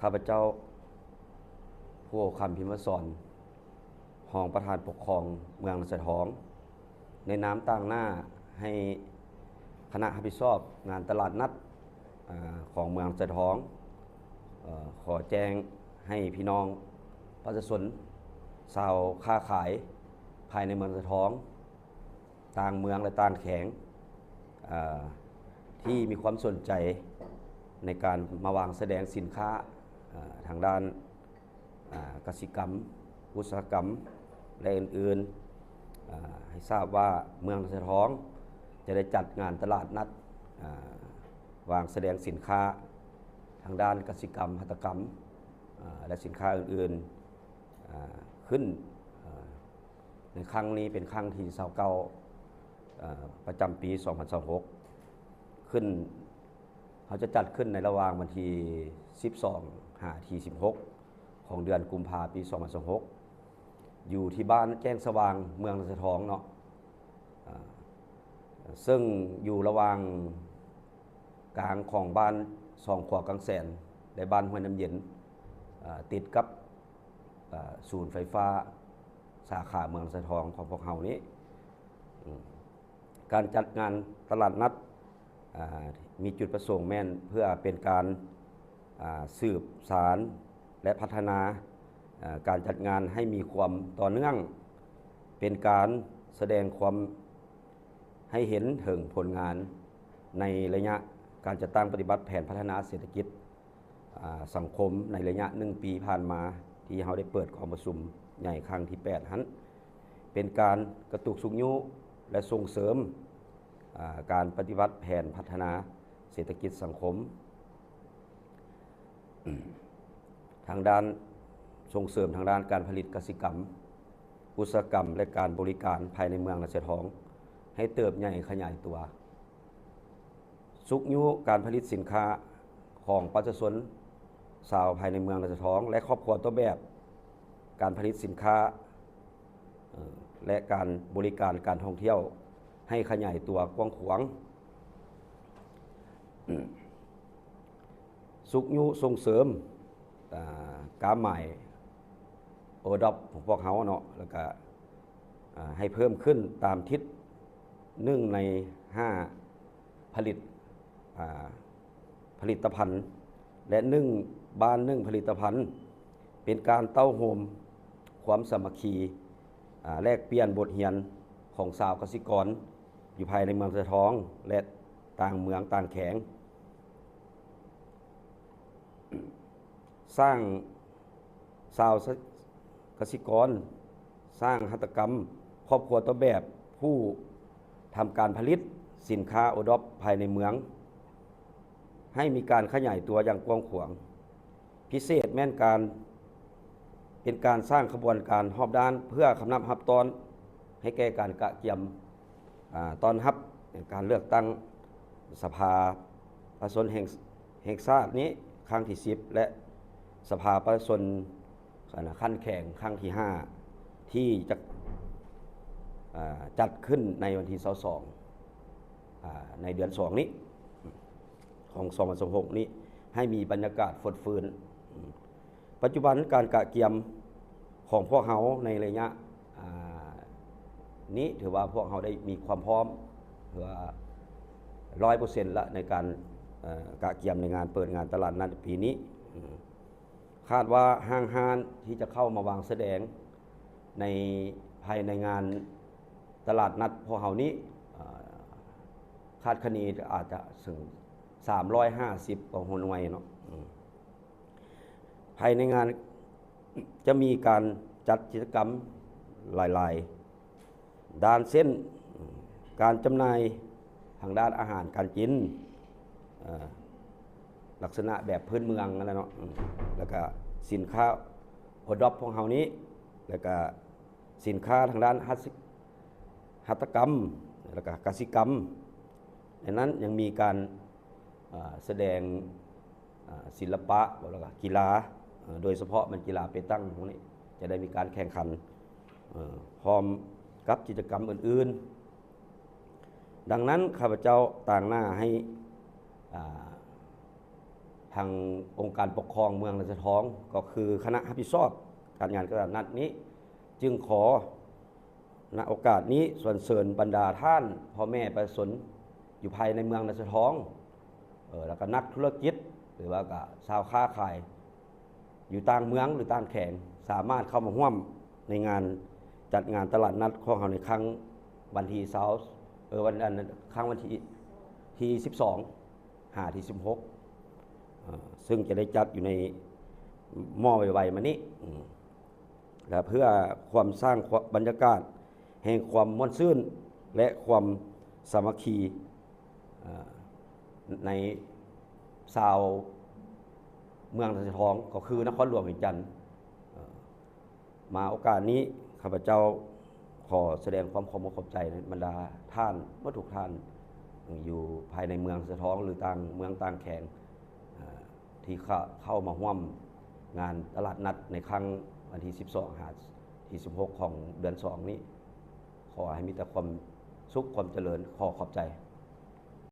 ຂ້າພະເຈົ້າ ພູເອົາຄຳ ພິມມະສອນ ຮອງປະທານປົກຄອງເມືອງນາຊາຍທອງ ໃນນາມຕາງໜ້າໃຫ້ຄະນະຮັບຜິດຊອບງານຕະຫຼາດນັດ ອາ ຂອງເມືອງນາຊາຍທອງ ເອີ ຂໍແຈ້ງໃຫ້ພີ່ນ້ອງປະຊາຊົນ ຊາວຄ້າຂາຍພາຍໃນເມືອງນາຊາຍທອງ ຕ່າງເມືອງ ແລະ ຕ່າງແຂວງ ເອີ ທີ່ມີຄວາມສົນໃຈໃນການມາວາງສະແດງສິນຄ້າ ເອີ ທາງດ້ານ ອາ ກະສິກຳ, ອຸດສາຫະກຳ ແລະ ອື່ນໆ ອາ ໃຫ້ຊາບວ່າເມືອງນາຊາຍທອງຈະໄດ້ຈັດງານຕະຫຼາດນັດ ອາ ວາງສະແດງສິນຄ້າທາງດ້ານກະສິກຳ, ຫັດຖະກຳ ອາ ແລະ ສິນຄ້າອື່ນໆ ອາ ຂຶ້ນ ອາ ໃນຄັ້ງນີ້ເປັນຄັ້ງທີຊາວເກົ້າ ອາ ປະຈຳປີສອງພັນຊາວຫົກ ຂຶ້ນ ເຮົາຈະຈັດຂຶ້ນໃນລະຫວ່າງວັນທີສິບສອງຫາທີສິບຫົກ ຂອງເດືອນກຸມພາ ປີສອງພັນຊາວຫົກ ຢູ່ທີ່ບ້ານແຈ້ງສະຫວ່າງ ເມືອງນາຊາຍທອງເນາະ ອາ ເຊິ່ງຢູ່ລະຫວ່າງກາງຂອງບ້ານສອງຂົວກາງແສນ ແລະ ບ້ານຫ້ວຍນ້ຳເຢັນ ອາ ຕິດກັບ ອາ ສູນໄຟຟ້າສາຂາເມືອງນາຊາຍທອງຂອງພວກເຮົານີ້. ອາ ການຈັດງານຕະຫຼາດນັດ ອາ ມີຈຸດປະສົງແມ່ນເພື່ອເປັນການ ອາ ສືບສານ ແລະ ພັດທະນາ ອາ ການຈັດງານໃຫ້ມີຄວາມຕໍ່ເນື່ອງ, ເປັນການສະແດງຄວາມໃຫ້ເຫັນເຖິງຜົນງານໃນໄລຍະການຈັດຕັ້ງປະຕິບັດແຜນພັດທະນາເສດຖະກິດ ອາ ສັງຄົມໃນໄລຍະໜຶ່ງປີຜ່ານມາ ທີ່ເຮົາໄດ້ເປີດກອງປະຊຸມໃຫຍ່ຄັ້ງທີແປດຫັ້ນ ເປັນການກະຕຸກຊຸກຍູ້ ແລະ ສົ່ງເສີມ ອາ ການປະຕິບັດແຜນພັດທະນາເສດຖະກິດສັງຄົມ ທາງດ້ານ ສົ່ງເສີມທາງດ້ານການຜະລິດກະສິກຳ, ອຸດສາຫະກຳ ແລະ ການບໍລິການພາຍໃນເມືອງນາຊາຍທອງ ໃຫ້ເຕີບໃຫຍ່ຂະຫຍາຍຕົວ. ຊຸກຍູ້ການຜະລິດສິນຄ້າຂອງປະຊາຊົນຊາວພາຍໃນເມືອງນາຊາຍທອງ ແລະ ຄອບຄົວຕົ້ນແບບ, ການຜະລິດສິນຄ້າ ເອີ ແລະ ການບໍລິການການທ່ອງທ່ຽວໃຫ້ຂະຫຍາຍຕົວກວ້າງຂວາງ, ຊຸກຍູ້ສົ່ງເສີມ ອາ ກ້າວໝາຍໂອດອບຂອງພວກເຮົາເນາະ ແລ້ວກະ ອາ ໃຫ້ເພີ່ມຂຶ້ນຕາມທິດ ໜຶ່ງໃນຫ້າຜະລິດ ອາ ຜະລິດຕະພັນ ແລະ ໜຶ່ງບ້ານໜຶ່ງຜະລິດຕະພັນ ເປັນການເຕົ້າໂຮມຄວາມສາມັກຄີ ອາ ແລກປ່ຽນບົດຮຽນຂອງຊາວກະສິກອນຢູ່ພາຍໃນເມືອງນາຊາຍທອງ ແລະ ຕ່າງເມືອງຕ່າງແຂວງ. ສ້າງຊາວກະສິກອນ, ສ້າງຫັດຖະກຳ, ຄອບຄົວຕົ້ນແບບ, ຜູ້ທຳການຜະລິດສິນຄ້າໂອດອບພາຍໃນເມືອງ ໃຫ້ມີການຂະຫຍາຍຕົວຢ່າງກວ້າງຂວາງ. ພິເສດແມ່ນການ ເປັນການສ້າງຂະບວນການຮອບດ້ານເພື່ອກຳນັບຮັບຕ້ອນໃຫ້ແກ່ການກະກຽມ ອາ ຕ້ອນຮັບການເລືອກຕັ້ງສະພາປະຊາຊົນແຫ່ງ ແຫ່ງຊາດນີ້ຄັ້ງທີສິບ ແລະ ສະພາປະຊາຊົນ ອາ ຂັ້ນແຂວງຄັ້ງທີຫ້າ ທີ່ຈະ ອາ ຈັດຂຶ້ນໃນວັນທີຊາວສອງ ອາ ໃນເດືອນສອງນີ້ ຂອງສອງພັນຊາວຫົກນີ້ ໃຫ້ມີບັນຍາກາດຟົດຟື້ນ. ປັດຈຸບັນການກະກຽມຂອງພວກເຮົາໃນໄລຍະ ອາ ນີ້ ຖືວ່າພວກເຮົາໄດ້ມີຄວາມພ້ອມ ຖືວ່າຮ້ອຍເປີເຊັນລະ ໃນການ ເອີ ກະກຽມໃນງານເປີດງານຕະຫຼາດນັດປີນີ້. ຄາດວ່າຫ້າງຮ້ານທີ່ຈະເຂົ້າມາວາງສະແດງໃນ ພາຍໃນງານຕະຫຼາດນັດພວກເຮົານີ້ ເອີ ຄາດຄະເນອາດຈະເຖິງສາມຮ້ອຍຫ້າສິບກວ່າຫົວໜ່ວຍເນາະ. ພາຍໃນງານຈະມີການຈັດກິດຈະກຳຫຼາຍໆດ້ານ ເຊັ່ນ ການຈຳໜ່າຍທາງດ້ານອາຫານການກິນ ເອີ ລັກສະນະແບບພື້ນເມືອງຫັ້ນແຫຼະເນາະ ແລ້ວກະສິນຄ້າໂອດອບຂອງເຮົານີ້ ແລ້ວກະສິນຄ້າທາງດ້ານຫັດ ຫັດຖະກຳ ແລ້ວກະກະສິກຳ. ໃນນັ້ນຍັງມີການ ເອີ ສະແດງ ອາ ສິລະປະ ແລ້ວກະກິລາ ເອີ ໂດຍສະເພາະແມ່ນກິລາເປຕັງພວກນີ້ ຈະໄດ້ມີການແຂ່ງຂັນ ເອີ ພ້ອມກັບກິດຈະກຳອື່ນໆ. ດັ່ງນັ້ນ ຂ້າພະເຈົ້າຕາງໜ້າໃຫ້ ອາ ທາງອົງການປົກຄອງເມືອງນາຊາທອງ ກໍຄືຄະນະຮັບຜິດຊອບການງານຕະຫຼາດນັດນີ້ ຈຶ່ງຂໍ ນະໂອກາດນີ້ ສວນເຊີນບັນດາທ່ານພໍ່ແມ່ປະຊາຊົນຢູ່ພາຍໃນເມືອງນາຊາທອງ ເອີ ແລ້ວກໍນັກທຸລະກິດ ຫຼືວ່າກໍຊາວຄ້າຂາຍຢູ່ຕ່າງເມືອງ ຫຼືຕ່າງແຂວງ ສາມາດເຂົ້າມາຮ່ວມໃນງານຈັດງານຕະຫຼາດນັດຂອງເຮົາໃນຄັ້ງວັນທີຊາວ ເອີ ວັນ ອັນ ຄັ້ງວັນທີ ທີສິບສອງ ຫາທີສິບຫົກ ເອີ ເຊິ່ງຈະໄດ້ຈັດຢູ່ໃນມໍ່ໄວໆມານີ້ ອືມ ແລະ ເພື່ອຄວາມສ້າງຄວາມ ບັນຍາກາດແຫ່ງຄວາມມ່ວນຊື່ນ ແລະ ຄວາມສາມັກຄີ ເອີ ໃນຊາວເມືອງນາຊາທອງ ກໍຄືນະຄອນຫຼວງວຽງຈັນ ເອີ ມາໂອກາດນີ້ ຂ້າພະເຈົ້າຂໍສະແດງຄວາມຂອບອົກຂອບໃຈບັນດາທ່ານໝົດທຸກທ່ານ ຢູ່ພາຍໃນເມືອງນາຊາທອງ ຫຼືຕ່າງເມືອງຕ່າງແຂວງ ເອີ ທີ່ເຂົ້າ ເຂົ້າມາຮ່ວມງານຕະຫຼາດນັດໃນຄັ້ງວັນທີສິບສອງ ຫາທີສິບຫົກ ຂອງເດືອນສອງນີ້ ຂໍໃຫ້ມີແຕ່ຄວາມສຸກຄວາມຈະເລີນ. ຂໍຂອບໃຈ.